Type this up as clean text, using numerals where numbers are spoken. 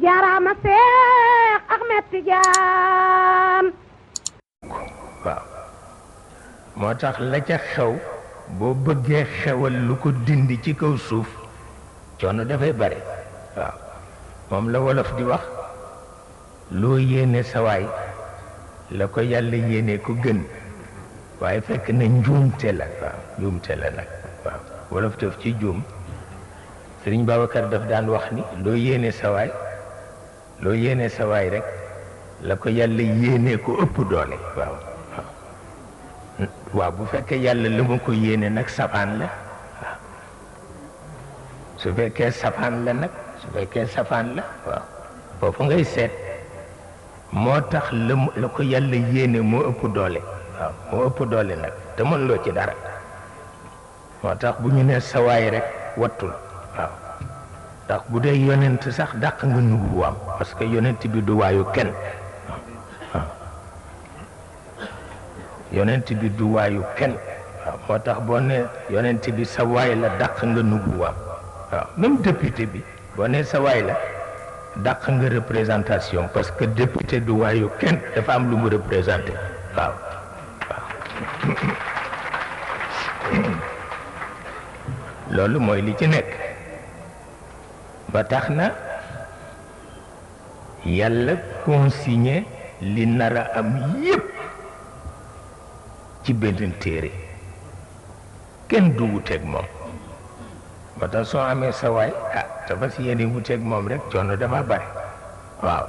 jaaraama Seex Ahmed Tijaan. waaw moo tax la ca xew boo bëggee xewal lu ko dindi ci kaw suuf coono dafay bare waaw moom la wolof di wax loo yéene sawaay la ko yàlla yéene ko gën waaye fekk na njuumte la waaw njuumte la nag waaw wolof daf ci juum Sëriñ Babacar daf daan wax ni loo yéene sawaay rek la ko yàlla yéene ko ëpp doole waaw waaw bu fekkee yàlla la ma ko yéene nag safaan la waaw su fekkee safaan la waaw foofu ngay seet moo tax la ko yàlla yéene moo ëpp doole waaw moo ëpp doole nag te mën loo ci dara moo tax bu ñu nee sawaay rek wattul waaw ndax bu dee yonent sax dàq nga nubuwaam parce que yonent bi du waayu kenn waaw yonent bi du waayu kenn waaw moo tax boo ne yonent bi sa waay la dàq nga nubuwaam waaw même député bi boo ne sa waay la dàq nga représentation parce que député du waayu kenn dafa am lu mu représenté waaw loolu mooy li ci nekk ba tax na yàlla consigné li nar a am yépp ci benn téere kenn du wuteeg moom ba tax soo amee sa waay te fas yéene wuteeg moom rek coono dafa bare waaw